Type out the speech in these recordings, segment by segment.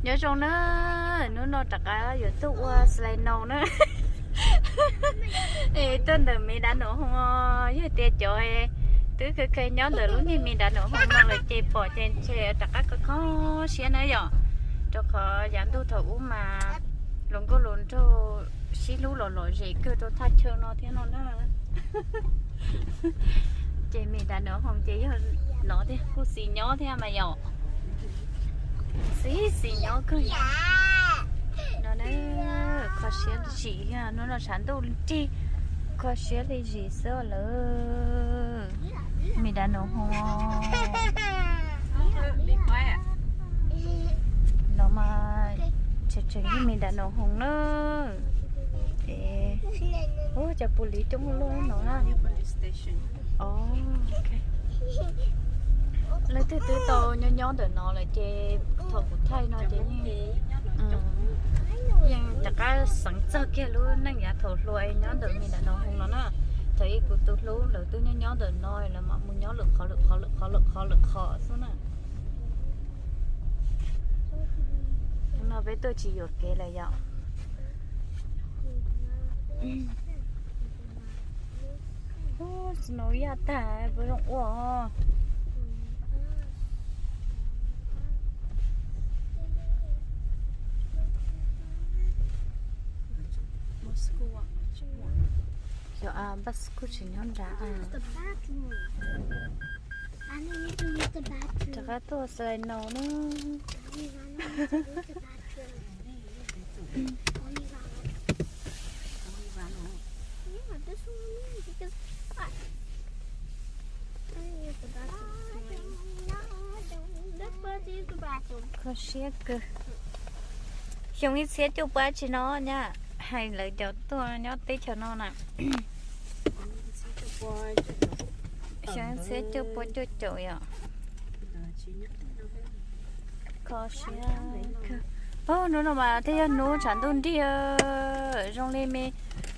Nyob zoo na, hnub no rov qab yuav tuaj ua snow na. Es tuaj ntawm Me Dav Num Hoos, yog tias cov twb kheev kheev nyob ntawm lub niag Me Dav Num Hoos no lawm ces pom ces ntshe rov qab kho kho siab na yom, rau qhov yav ntuj thaum ub mas hluas nkauj hluas nraug sib hlub los lom zem kawg rau thaj chaw no thiab no na. Ces Me Dav Num Hoos ces yog no thiab kuj xis nyob thiab mas yom. Xis xis nyob kawg yom. No na, kho siab zim thiab, hnub no tshav ntuj rig, kho siab li zim xwb lawm. Me Dav Num Hoos, no mas tseem tseem yog Me Dav Num Hoos na. Ub, cov pus liv coob luaj no na. Lawv twb twb tau nyob nyob ntawm no lawm ces thaum kuv thaij no ces yeej, yeej rov qab xeev txog kiag lub neej yav thaum hluas nyob ntawm Me Dav Num Hoos no na. Thaum ub kuv tus hlub lawv twb nyob nyob ntawm no, lawv mam mus nyob lwm qhov lwm qhov lwm qhov lwm qhov lwm qhov xwb na. No peb tuaj tsis yuam kev lawm yom. Ub, snow yaj tag, puas zoo ua. Xyov bus school tsis nyob nrad. Rov qab tuaj snow na. Kho siab kawg. Xyoo ib txhiab cuaj pua tsis no nyab, hais lawv cov tuaj nyob teb chaws no na. Xyoo ib txhiab cuaj pua cuaj caum yom. Kho siab kawg. Hnub no mas thiaj yog hnub tshav ntuj nrig, zoo li me,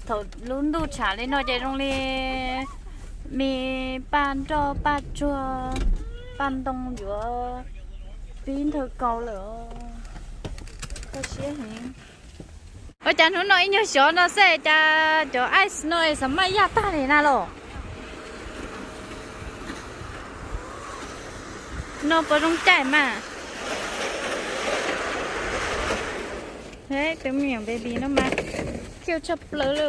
thaum lub ntuj tshav li no ces zoo li me paj nroj paj tsuag paj ntoo yuav pib nthawv kaus lawm. Kho siab heev. Ua cas hnub no ib nyuag xyov no xwb cas cov ice no es xav maj yaj tag li na los? No puas zoo caij mas? Tus me nyuam baby no mas cute tshaj plaws li.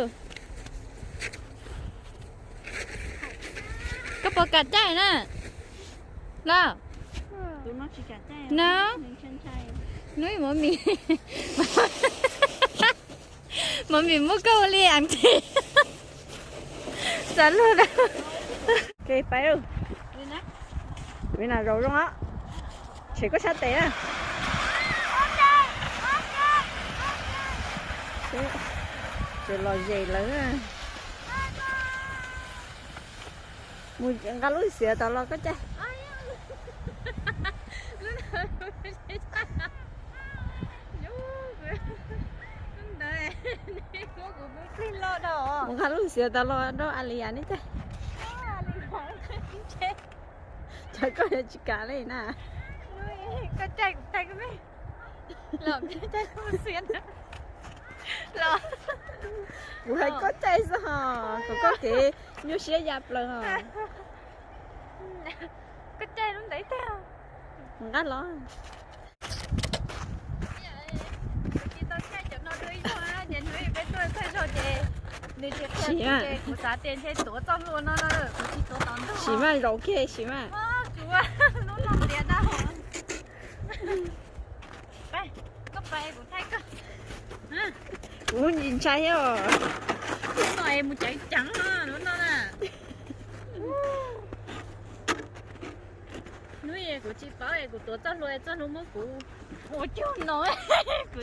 Koj puas kam caij na? Los. No. Hnub mommy, mommy muab koj ua li auntie. Xav luag na. Ok, pais. Vina zaum zoo os. Tshem koj sab tes na. Tseem lom zem lawm. Mus nqa lub xiav tas los koj caij. Mus nqa lub xiav tas los rau Alia neb caij. Cas koj yuav tsis kam li na? Kuv hais koj caij xwb hos, kom koj kev nyuaj siab ya plaws hos. Mus nqa los. Sim mas, sim mas, zaum kiag sim mas. Kuv ntshai thiab os. Hnub no es mus ceev ceev lub no na. Hnub kuv tsis paub es kuv tuav txoj hlua, txoj hlua muab kuv ua cuag no.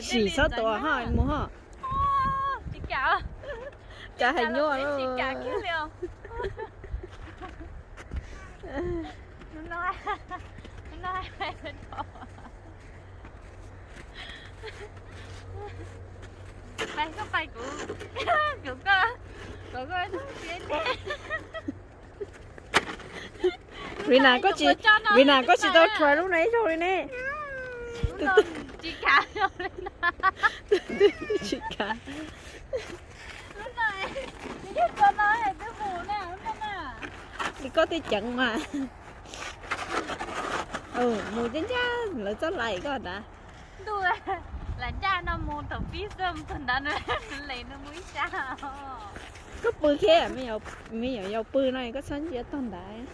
Sim txhob tuav ho mus ho. Tsis kam. Cas hais nyuaj tsis kam kiag li os. Hnub no, hnub no pais koj pais kuv, kuv koj, kuv koj. Vina koj tsis, Vina koj tsis tau try lub no ib zaug li ne. Tsis kav li no. Tsis kav. Lub no, yog tso no twb mus na, lub no na. Li koj thiaj ceev mas. Mus ncaj ncaj lawv txoj lais koj ntag. Ntuj, lam ncaj no mus thaum pib xwb, thaum ntawd nws les nws mus ib sab. Koj pw thiab, me nyuam yaus pw no koj txhob ntsia tog ntawd,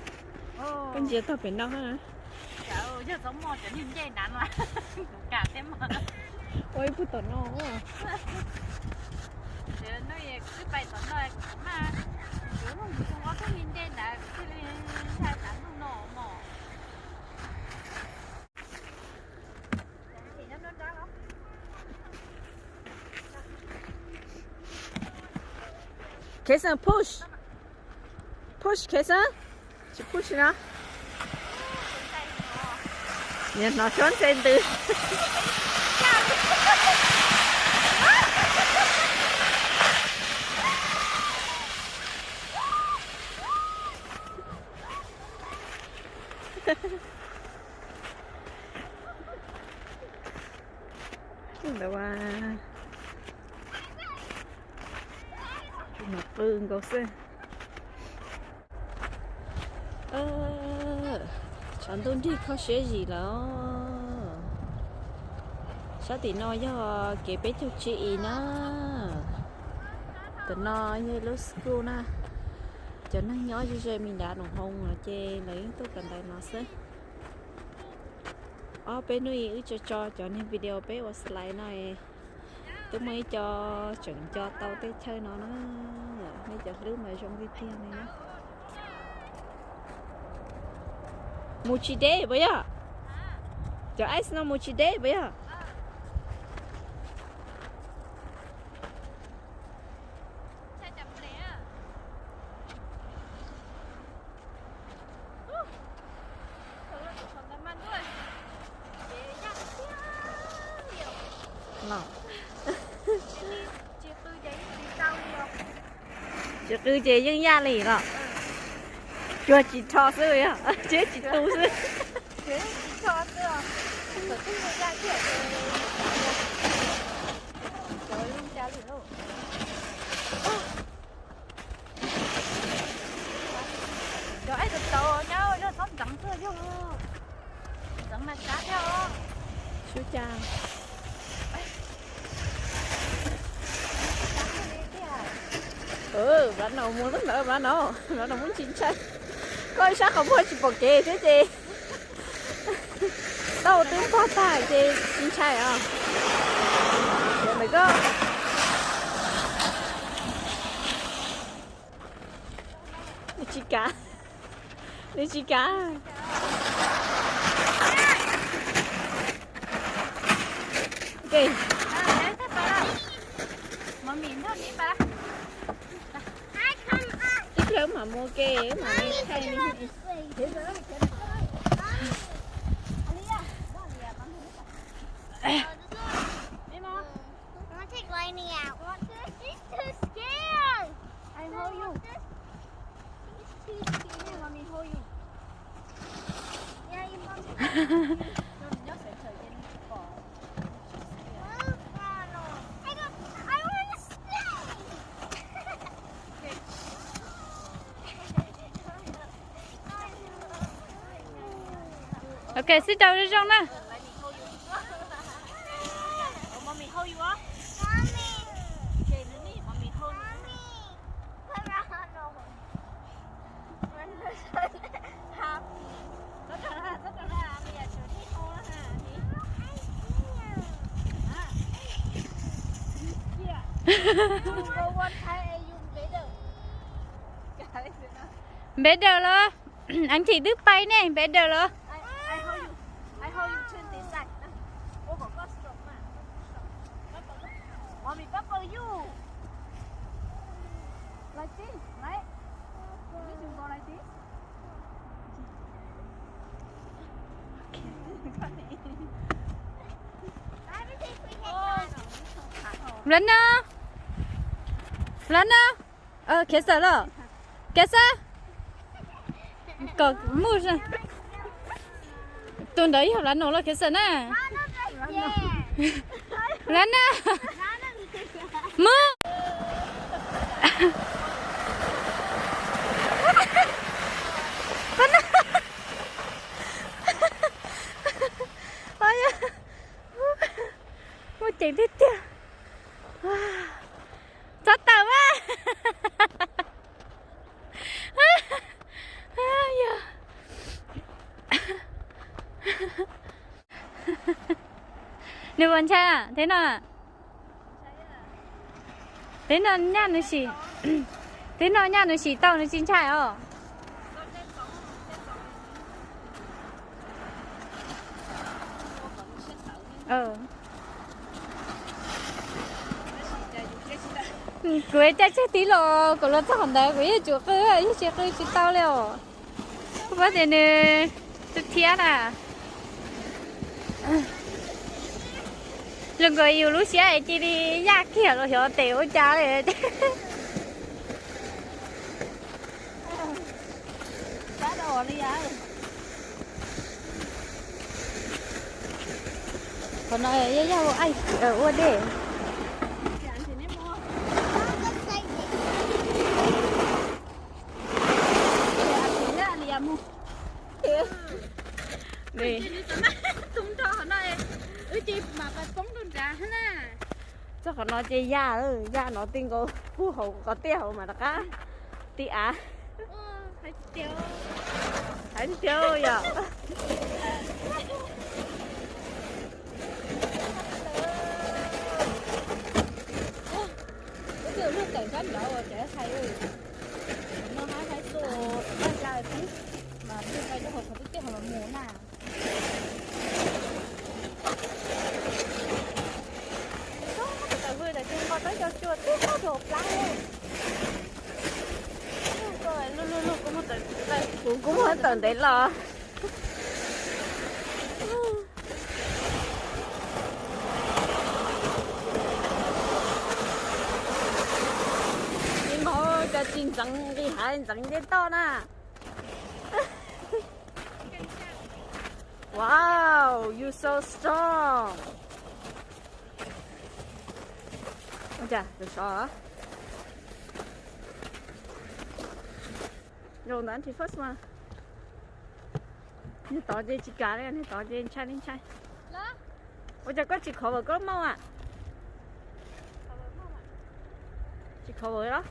koj ntsia tog pem no. Yog txhob muaj cov niag ncej ntawd no, kuv kam thiab mas. Ua ib pug tom no. Kuv twb pais tom no kuv kuv maj, kuv mus ob tug niag ncej ntawd kuv thiaj li ntshai tas ntuj no mos. Khev xeem push. Push Khev xeem. Tsis push no. Niag hnov suab ntse ntws. Ntawd, qw nkaus xwb. Tshav ntuj nrig kho siab zim lawm. Sab tim no yog kev peb caug tsib i na. Tam no yog lub school na. Cov neeg nyob ze ze me nrad noo hoo no ces lawv yeej tuaj kawm ntawv no xwb. Ob peb hnub wb tso tso cov niag video peb ua slide no, twb muaj ib co tseem nco tau tej chaw no na. Nej cov hlwb mas zoo tiag tiag li na. Mus tsis deb puas yog? Cov ice no mus tsis deb puas yog? Tsis qw ces yeej yaj li los? Cuag tsis rho xwb, tsis tu xwb. Cov es tau nyab yog txhob ntxeev tuaj yog ntxeev mas sab thiab os. Sub ca. Vlad no mus lub ntawd, Vlad no, Vlad no muab tsis ntshai. Koj ib sab qhov muag tsis pom kev thiab ces tau twb npog tag ces tsis ntshai os. Ntawm koj. Nws tsis kav, nws tsis kav. Ib pliag wb mam mus ke, wb mam li thaij. I want to, she's too scared. I hold you. She's too scared. Mommy hold you. Yeah, you mommy. Move, Ronald. I don't, I wanna stay. Ok, sit down zoo zoo na. Npej daws los? Anh chị twb pais ne, npej daws los? Lov no, lov no. Khiav xawm los? Khiav xawm. Kom mus. Tus ntawd yog Lov no los Khiav xawm na? Lawv na. Mus. Muaj ceem tiag tiag. Txhob tawm mas. Nws puas ntshai a? Teb no, teb no nyaj nws sim, teb no nyaj nws sim tau nws tsis ntshai os. Kuv caij tsheb tib los kuv los txog qhov ntawd kuv yeej tsum qw, yeej tsis qw tsis tau li os. Kuv paub tias nws tu thiab na. Zoo nkaus yus lub siab es cia li yaj kiag los xyov tes ua cas li. Qhov no yog ua dej. Txog qhov no ces yaj, yaj no ti nkaus puag hauv qhov tiaj hauv mas rov qab ti av. Hais tiag yom. Ub, luag tawm sab nraud ces hais, no hais hais xwb, vaj ya xwb, mas luag hais rau hauv qhov tiaj hauv los mus na. Tawm hws tawm tsis nqos tab cov cua twb qab rau plab. Kuv kuj muab tawm ntev los. Ib mos cov tsis ntxeev nqis haiv ntxeev ncej toj na. Wow, you so strong. Ua cas tus sov zoo ntawd first mas. Niag tod ces tsis kam li, niag tod ces ntshai li ntshai. Ua cas koj tsis cover koj lub mouth a? Tsis cover los?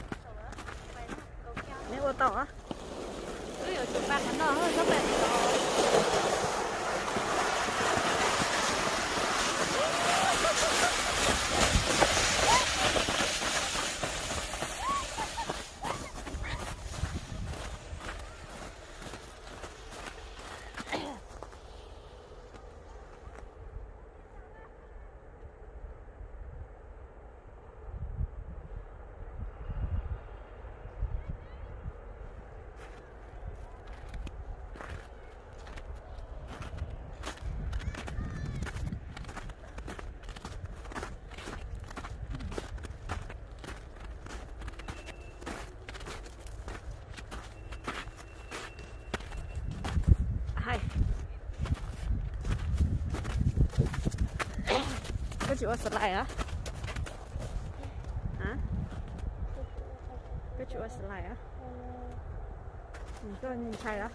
Neb ua tau a. Koj tsis ua slide a? Koj tsis ua slide a? Koj ntshai los?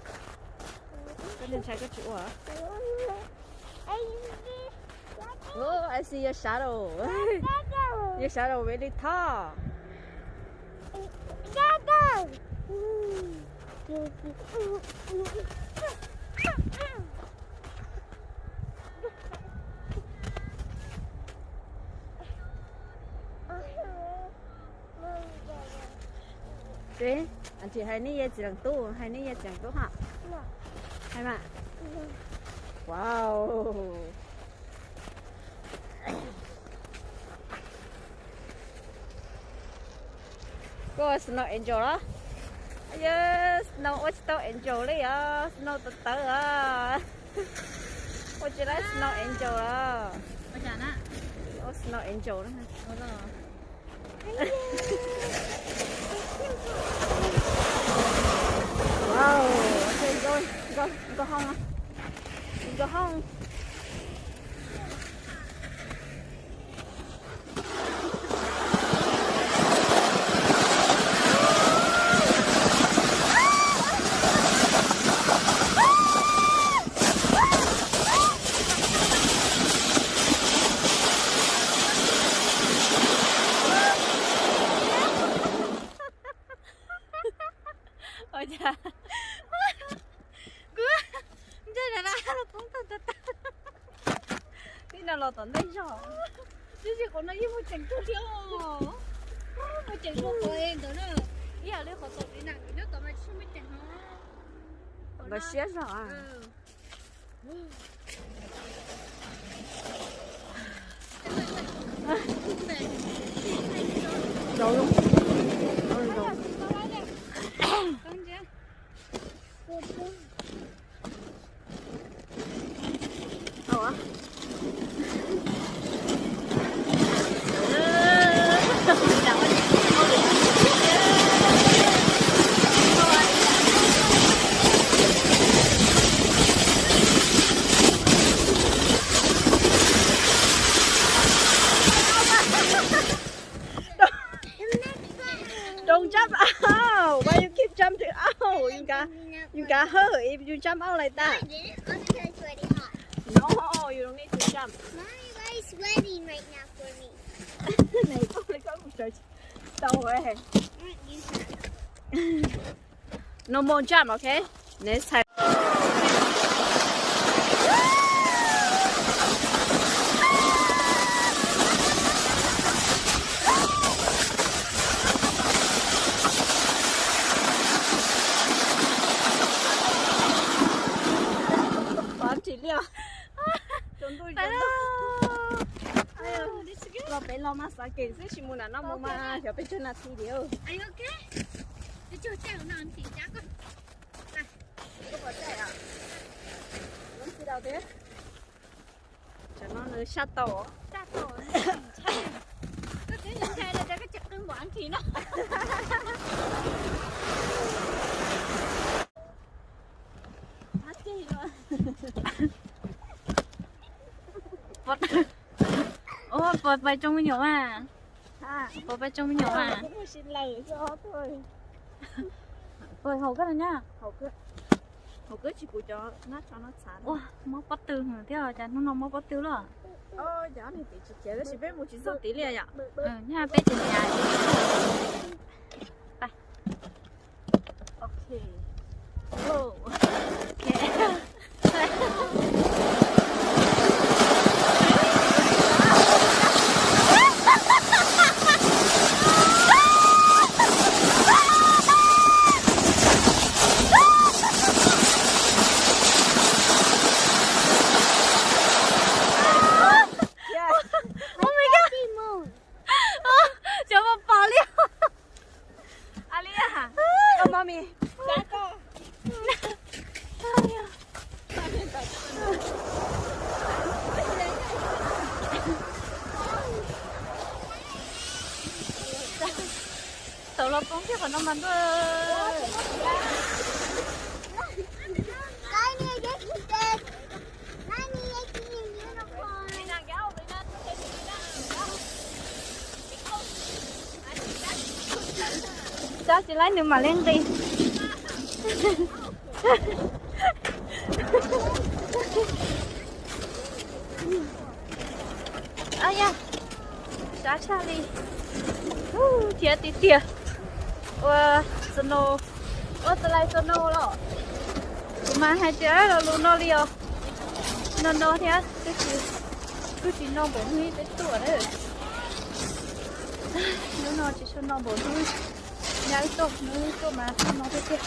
Koj ntshai koj tsis ua? Oh, I see your shadow. Your shadow really tall. Tsis, tsis hais nej yawg txiv leej tub, hais nej yawg txiv leej tub hos. Hais mas. Wow. Koj ua snow angel los? Yog snow ua tsis tau angel li os, snow tawv tawv os. Ua tsis laib snow angel los? Ua snow angel na. Wow, nkauj hoo, nkauj hoo. Nkauj hoo. Tom ntej zog. Tab sis qhov no yeej muaj ceem kawg thiab os. Muaj ceem dua qhov ntawd na. Ib yam li qhov tom ntej na, nyob tom no tsis muaj ceem no. Nkawd siab zog. Don't jump out. Why you keep jumping out? You got, you got hurt if you jump out like that. No, you don't need to jump. Mommy, why is sweating right now for me? Nws tau mus sawv tsis tau. No more jump, okay? Next time. Pov ntsis liaj. Tsaus ntuj, tsaus ntuj. Los pem los mas xav kev xwb, tsis mus nram no mus mas xyov peb tsawg nas this li. Tsam no nws saj tau. Ua, puas pais tsoo me nyuam mas? Puas pais tsoo me nyuam mas? Puas haum koj no nyab? Haum koj tsis pum cov nab tso no txhav. Ua, mob pob tw thiab, cas hnub no mob pob tw lawm? Tab sis peb mus tsis txog tid li yom. Nyab peb tsis nyav. Cov pom pom li. Ali, koj mommy, koj. Tau los poob kiag qhov no mas ntuj. Txhob tsis laib nws mam li nqis. Ab yog, sab tshaj li. Thiab tiag tiag. Ua snow, ua txas lais snow los. Kuv mas hais tias lo lus no li os. No no thiab, kuj tsis no npaum hnub peb tuaj na. Hnub no tsis tshua no npaum hnub nyab wb tuaj, hnub wb tuaj mas no no thiab tiag.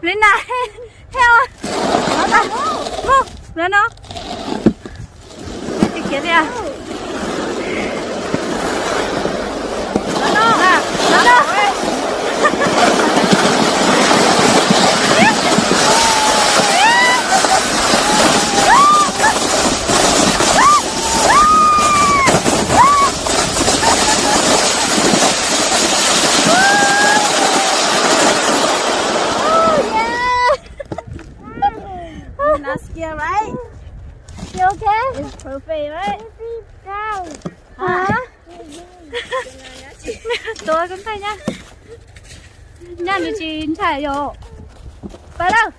Li na, heo, no no. Tsis khiav tiag. You're not scared, right? You okay? It's perfect, right? Hả? Tuav koj ntxhais nyab. Nyab nws tsis ntshai yom. Pais lawm.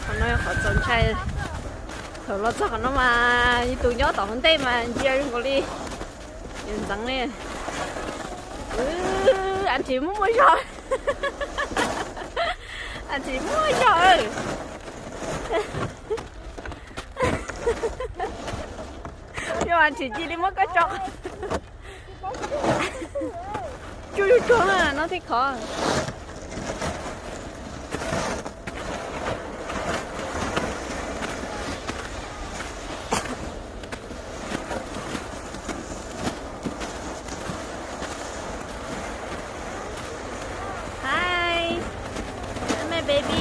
Qhov no yog qhov txaus ntshai. Thaum los txog qhov no mas ib tug nyob tom hauv ntej mas ntsia zoo nkaus li yuav ntxeev li. Auntie muaj muaj zog. Auntie muaj zog. Yog auntie cia li muab koj tso. Tsuj tsuag tsuag na no thiaj khov. Hi, my baby.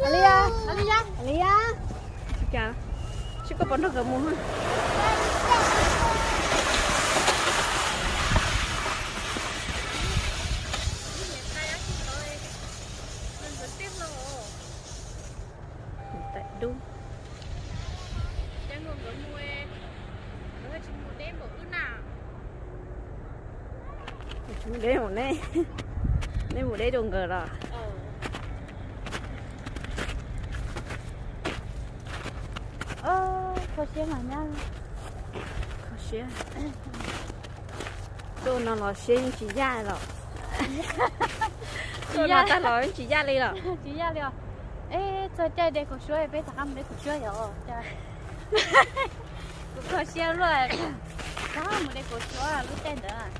Aliyah, Aliyah, Aliyah. Tsis cas, seb koj puas nrog nkawd mus. Dub. Mus deb mus neb, neb mus deb dua nkawd los. Kho siab mas nyab. Kho siab. Tuaj no los siab yeej tsis yaj los. Tuaj no tag los yeej tsis yaj li los. Tsis yaj li os. Es txog caij de kaus suab peb rov qab mus de kaus suab yom. Kuv kho siab luaj, rov qab mus de kaus suab lub caij ntawd.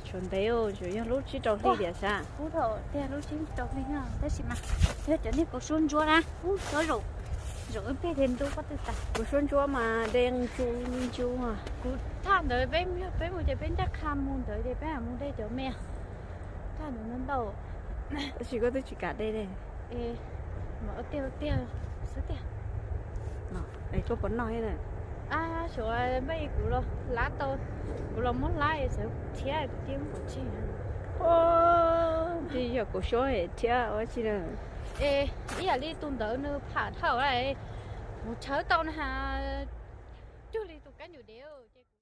Tshuav ntev, tsuas yog lub tsib rau hli tiam sab. Ub, thaum tiag lub tsib rau hli no tab sis mas yog cov niag kaus suab ntsuab na, ub, txhob zaum, zaum ib pliag tias ntub pob tw tas. Kaus suab ntsuab mas de ntsu ntsu. Kuv thaj ntawd peb, peb mus ces peb ncaj qha mus ntawd ces peb mus de cov me. Thaj ntawd ntau ntau. Tab sis koj twb tsis kam de li. Mam ua tiag ua tiag xwb tiag. Es koj puas noj thiab na? Ab, xyov npaj kuv los hlab tau, kuv los muab hlab es txawv thiab kuv cia muab pov tseg. Twb yog kaus suab thiab ua tsi na. Es ib yam li tus ntawd nws pham dhau lawm, kuv tshawb tau na has, cuag li tus kab nyuam dev.